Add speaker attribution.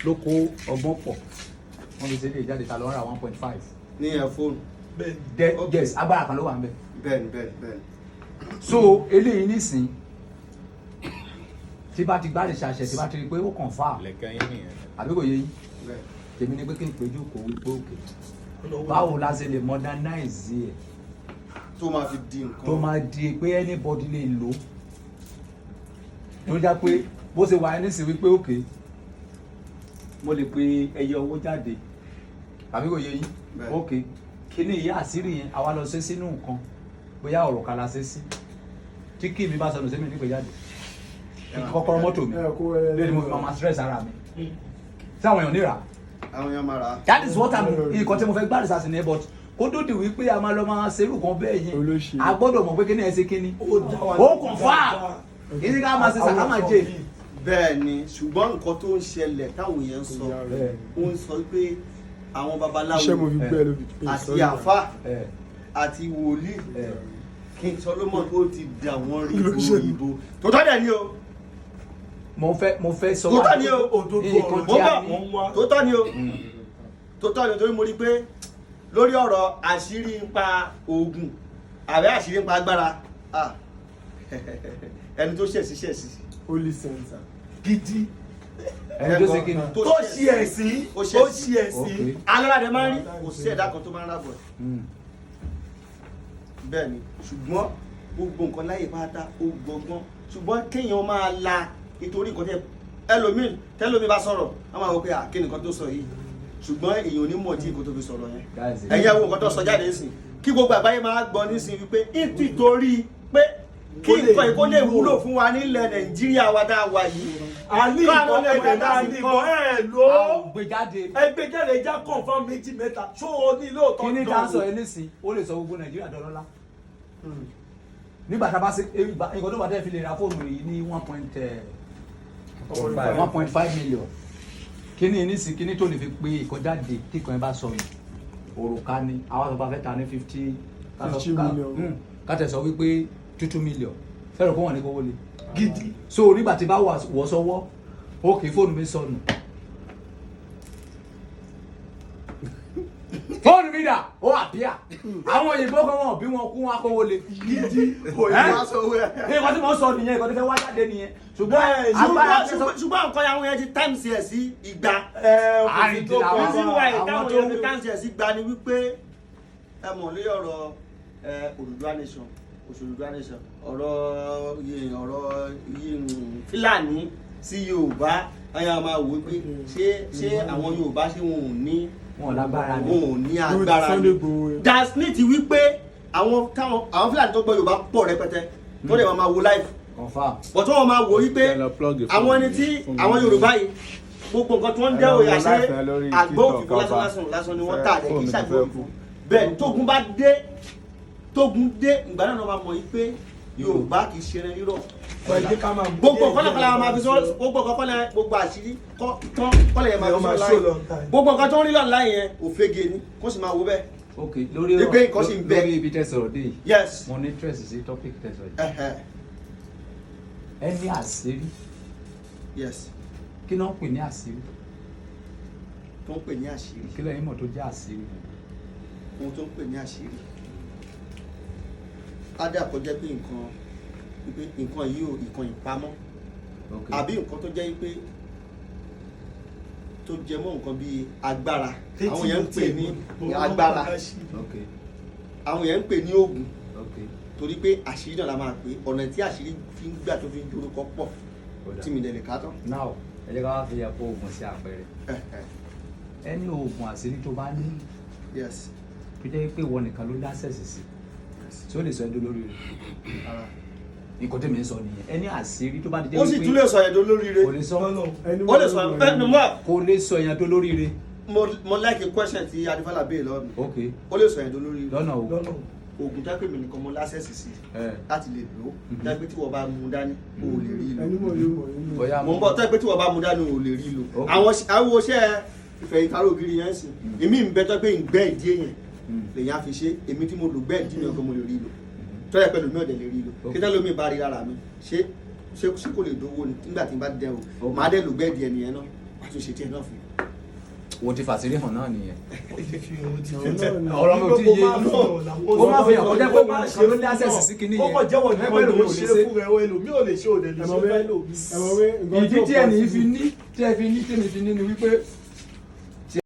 Speaker 1: Ló kó ọgbọ́n pọ̀, wọ́n fi ṣe lè jáde ta ló ń ra 1.5.
Speaker 2: Ní ẹ̀ fóònù.
Speaker 3: Bẹ́ẹ̀ni.
Speaker 1: Yes, agbára kan ló wà ń bẹ̀.
Speaker 2: bẹ́ẹ̀ni bẹ́ẹ̀ni bẹ́ẹ̀ni
Speaker 1: So eléyìí nísìn, tí bá ti gbá lè ṣàṣẹ, tí bá ti rí i pé ó confirm,
Speaker 4: Lẹ̀kẹ́ yín nìyẹn.
Speaker 1: àbí kò yé yín?
Speaker 2: Bẹ́ẹ̀ni.
Speaker 1: Tèmi ni pé kí n péjú kò wípé òkè, báwo la ṣe lè modernize ẹ̀
Speaker 2: tó máa fi di nǹkan
Speaker 1: tó máa di pé anybody lè lò, tó já pé bó ṣe wà nísìn wípé òkè, mo lè pe ẹyẹ owó jáde, àbí kò yé yín?
Speaker 2: Bẹ́ẹ̀.
Speaker 1: Òkè, kíní ìyá àṣírí yẹn, àwa lọ ṣe sínú nǹkan, bóyá ọ̀rọ̀ kan la ṣe sí, tí kí mi bá sọnù sẹ́mi nípe jáde, kọ́kọ́rọ́ mọ́tò mi
Speaker 5: Ẹ kó ẹ
Speaker 1: lórí, mo fi máa stress ara mi tí àwọn èèyàn níra.
Speaker 2: Àwọn èèyàn máa rà á.
Speaker 1: That is what I'm, nǹkan tí mo fẹ́ gbàdúrà sí ni, but kó tó di wípé a máa lọ máa ṣerú kan bẹ́ẹ̀ yẹn,
Speaker 5: Olóṣèlú.
Speaker 1: a gbọ́dọ̀ mọ̀ pé kíní ẹ ṣe kíní
Speaker 3: Ó dá wa
Speaker 1: ó confirm kí ni ká máa ṣe sàkámà jẹ.
Speaker 2: Bẹ́ẹ̀ ni, ṣùgbọ́n nǹkan tó ń ṣẹlẹ̀ táwọn èèyàn ń sọ, ó ń sọ pé àwọn babaláwo
Speaker 5: Iṣẹ́ mo fi gbẹ́ ló fi pè.
Speaker 2: àti àfà àti wòlíì, King Solomon, ó ti dà wọ́n rí òyìnbó tó tọ́ dẹ̀ ni o.
Speaker 1: Mo fẹ́ sọ
Speaker 2: Tó tọ́ ni o.
Speaker 3: Òdodo
Speaker 1: nǹkan
Speaker 3: ọ̀rọ̀
Speaker 1: tí
Speaker 2: mo
Speaker 1: a
Speaker 2: bọ̀
Speaker 1: ní.
Speaker 3: wọ́n wá.
Speaker 2: Tó tọ́ ni o, tó tọ́ ni o, torí mo rí i pé lórí ọ̀rọ̀ àṣírí ń pa oògùn àbẹ́ àṣírí ń pa agbára, ah, ẹni tó ṣẹ̀sí ṣẹ̀sí.
Speaker 5: Holy center.
Speaker 3: Gidi.
Speaker 1: Ẹni tó ṣe kíni?
Speaker 3: Tó ṣe ẹ̀sìn,
Speaker 2: Ó
Speaker 3: ó
Speaker 2: ṣe ẹ̀sìn.
Speaker 3: ṣe ẹ̀sìn.
Speaker 2: Alọ́lá rẹ̀ máa ń rí, kò sí ẹ̀dá kan tó máa ń rábọ̀. Bẹ́ẹ̀ ni, ṣùgbọ́n gbogbo nǹkan láyé pátá ó gbọgbọ́n, ṣùgbọ́n kéèyàn máa la nítorí nǹkan tẹ ẹlòmíì, tẹlòmíì bá sọ̀rọ̀, wọ́n máa wọ pé, "À, kí nìkan tó sọ yìí?" Ṣùgbọ́n èèyàn ò ní mọ̀ tí nǹkan tó fi sọ̀rọ̀ yẹn.
Speaker 1: That's it.
Speaker 2: Ẹ̀yin ẹ wo nǹkan tó sọ jáde nísìn, kí gbogbo àgbáyé máa gbọ́ nísìn wípé nítorí pé kí
Speaker 3: Kó lè
Speaker 2: nǹkan yìí kó lè
Speaker 3: wúlò.
Speaker 2: wúlò fún wa nílẹ̀ Nàìjíríà wa tá a wà yìí.
Speaker 3: A ní
Speaker 2: Káàánú
Speaker 3: ìbọn
Speaker 2: lè
Speaker 3: ẹ̀dẹ̀ náà
Speaker 2: dá sí
Speaker 3: ní ìbọn ẹ̀ lò
Speaker 1: A
Speaker 3: ó.
Speaker 1: ò gbé jáde.
Speaker 3: Ẹgbẹ́ jáde, já confirm méjì mẹ́ta, ṣó o ní lóòótọ́?
Speaker 1: Kíní tá a sọ yẹn nísìn, ó lè sọ gbogbo Nàìjíríà dọlọ́lá nígbà tá a bá ṣe nǹkan tó bá tẹ́ fi lè ra fóònù yìí ní 1.5 million. Kíní nísìn, kíní tó lè fi pé ìkọjáde tí kan yẹn bá sọnù, òrùka ni àwọn àti ọba fẹ́ ta ní 50
Speaker 5: 50 million.
Speaker 1: Ká tẹ̀ sọ wípé 2 million fẹ́ràn kó wọ́n ní kówó le
Speaker 3: Gidi.
Speaker 1: So nígbà tí bá wọ̀ sọ́wọ́, ókè, fóònù mi sọnù, fóònù mi dà, ó àbíà àwọn òyìnbó kan wọn bí wọn kú, wọn akówó le.
Speaker 3: Gidi.
Speaker 1: Ẹ́?
Speaker 2: Wá sọ owó ẹ̀.
Speaker 1: Nǹkan tí mo sọ nìyẹn, nǹkan tí fẹ́ wá jáde nìyẹn, ṣùgbọ́n
Speaker 2: ṣùgbọ́n
Speaker 1: agbára tí sọ
Speaker 2: ṣùgbọ́n nǹkan àwọn yẹn ti times ẹ̀ sí igba.
Speaker 3: Ẹ kò sí
Speaker 1: Àrìndí
Speaker 3: tó
Speaker 1: làwọn.
Speaker 3: kọ́.
Speaker 2: Reason why
Speaker 1: àwọn
Speaker 2: táwọn
Speaker 1: tó
Speaker 2: yẹn fi times ẹ̀ sí igba ni wípé ẹ mọ̀ lórí ọ̀rọ̀ ẹ Odùduwà nation, Odùduwà nation, ọ̀rọ̀ iye Fúlàní sí Yorùbá, ayé máa wò wípé ṣé àwọn Yorùbá, ṣé wọn ò ní
Speaker 1: wọn lágbára ni.
Speaker 2: Wọn ò ní agbára
Speaker 5: Sunday
Speaker 2: ni.
Speaker 5: Igboho.
Speaker 2: Das ní ti wípé àwọn táwọn àwọn Fúlàní tó gbọ́ Yorùbá pọ̀ rẹpẹtẹ tó dẹ̀ máa wo live,
Speaker 1: Confirm.
Speaker 2: but wọ́n máa wò wípé
Speaker 4: Ẹ lọ plug fóònù
Speaker 2: àwọn ẹni tí
Speaker 4: mi fún mi
Speaker 2: àwọn
Speaker 4: ní-
Speaker 2: Yorùbá yìí, gbogbo nǹkan tí wọ́n ń
Speaker 4: Ẹ
Speaker 2: dẹ́wò
Speaker 4: lọ wo
Speaker 2: yà ṣe
Speaker 4: live yẹn lórí
Speaker 2: àgbọ̀
Speaker 4: TikTok,
Speaker 2: òfìfo lásán
Speaker 4: ọba.
Speaker 2: lásán lásán ni wọ́n tà dẹ̀ kì í
Speaker 4: Fóònù mi
Speaker 2: ṣàgbọ̀
Speaker 4: fẹ́
Speaker 2: òfìfo
Speaker 4: kú.
Speaker 2: Bẹ́ẹ̀ tógun bá dé, tógun dé, ìgbà náà máa mọ̀ yìí pé Yorùbá kì í ṣe ẹran rírọ̀.
Speaker 3: Ẹ jẹ́ ká máa mú
Speaker 2: Gbogbo
Speaker 3: díẹ̀
Speaker 2: nǹkan náà
Speaker 3: díẹ̀
Speaker 2: kọ́lá máa fi sọ,
Speaker 3: lọ.
Speaker 2: gbogbo nǹkan kọ́lá, gbogbo àṣírí kọ́ tán kọ́lá yẹn máa
Speaker 3: Ẹ
Speaker 2: fi
Speaker 3: máa
Speaker 2: sọ
Speaker 3: show
Speaker 2: láì
Speaker 3: long time.
Speaker 2: gbogbo nǹkan tó ń rí lọ́nà láì yẹn òfegè ni, kó sì máa wo bẹ́ẹ̀.
Speaker 1: Ok, lórí
Speaker 2: Ìgbé nǹkan sì ń bẹ.
Speaker 1: lórí ibi tẹ́ sọ̀rọ̀ dé yìí, mo ní interest sí topic tẹ́ sọ yìí. Ẹ ní àṣírí. Kí náà ń pè ní àṣírí?
Speaker 2: Tó ń pè ní àṣírí.
Speaker 1: Kí lẹ́yìn mọ̀ tó jẹ́ àṣírí?
Speaker 2: Ohun tó ń pè ní àṣírí, ádà kó jẹ́ pé nǹkan, wípé nǹkan yìí ò nǹkan ìpamọ́, àbí nǹkan tó jẹ́ wípé tó jẹ mọ́ nǹkan bíi agbára, àwọn yẹn ń pè ní agbára, àwọn yẹn ń pè ní oògùn, torí pé àṣírí náà la máa pè. Ọ̀nà tí àṣírí fi ń gbà tó fi ń jorúkọ pọ̀
Speaker 1: Ó dà.
Speaker 2: tí mi dẹ̀ lè ká tán.
Speaker 1: Now, ẹ jẹ́ ká wá fi ẹ̀pọ̀ oògùn sí àpẹẹrẹ. Ẹni oògùn àṣírí tó bá ní, tó jẹ́ pé ìwọ nìkan ló l'access sí, tí ó lè sọ ẹ́ dolórí rẹ̀?
Speaker 2: Ara.
Speaker 1: Nǹkan tí mi ń sọ nìyẹn, ẹni àṣírí tó bá ti jẹ́
Speaker 2: Ó sì tún lè sọ ẹ̀dọ́ lóríire.
Speaker 1: Kò lè sọ.
Speaker 5: Ẹni
Speaker 2: Ó lè sọ ẹ̀ ní mọ́.
Speaker 1: Kò lè sọ èèyàn tó lóríire.
Speaker 2: Mo like a question tí Adífálà béèrè lọ́wọ́ mi. Ó lè sọ ẹ̀dọ́ lóríire.
Speaker 1: Lọ́nà o?
Speaker 3: Lọ́nà.
Speaker 2: Oògùn tó pè mí nìkan mo l'access sí láti lè lò ó, tó pé tí wọ́n bá mú dání o ò lè rí lò.
Speaker 5: Ẹni mọ̀ yóò mọ̀ yóò mọ̀.
Speaker 1: Bóyá
Speaker 2: Mo ń bọ̀. Tó pé tí wọ́n bá mú dání o ò lè rí lò. Àwọn iṣẹ́ ìfẹ̀yìntàrò ògiri yẹn sì, èmi ń bẹ tó pé ń gbẹ́ ìdí èèyàn lèyàn á fi ṣe. Èmi tí mo lò gbẹ́ ìdí mi ọkọ mo lè rí lò, tó yẹ pẹ̀lú mi ọ̀dẹ̀ lè rí lò. Kí tẹ́lẹ̀ mi bá rí lára mi, ṣé kò lè dówó ni nígbà tí n bá dẹ o? Màá dẹ̀ lò gbẹ́ ìdí ẹnìyẹn náà. Wàá tún ṣe díẹ̀ náà fún un.
Speaker 1: Wo ti fàṣírí hàn náà nìyẹn.
Speaker 5: Àwọn náà ni.
Speaker 1: Ọ̀rọ̀ mi ò tí ì yé yín. Ó má fi hàn kó jẹ́ pé òun nìkan ló ní access sí kinní
Speaker 3: Ó
Speaker 1: yẹn.
Speaker 3: kàn jẹ́wọ́ nìkan
Speaker 1: Ẹgbẹ́
Speaker 3: ló
Speaker 1: lòun ò
Speaker 3: ṣe
Speaker 1: lè ṣe.
Speaker 3: fún rẹ, ẹlòmíì ò lè ṣe, òde lè
Speaker 5: Ẹ
Speaker 3: ṣe
Speaker 5: mọ̀ pé
Speaker 3: fẹ́ lòmíì.
Speaker 5: ẹ mọ̀ pé nǹkan
Speaker 1: Ìdí
Speaker 5: tí ò
Speaker 1: tí ẹnì yìí fi
Speaker 5: possible.
Speaker 1: ní, tí ẹ fi ní, tèmi fi ní ni wípé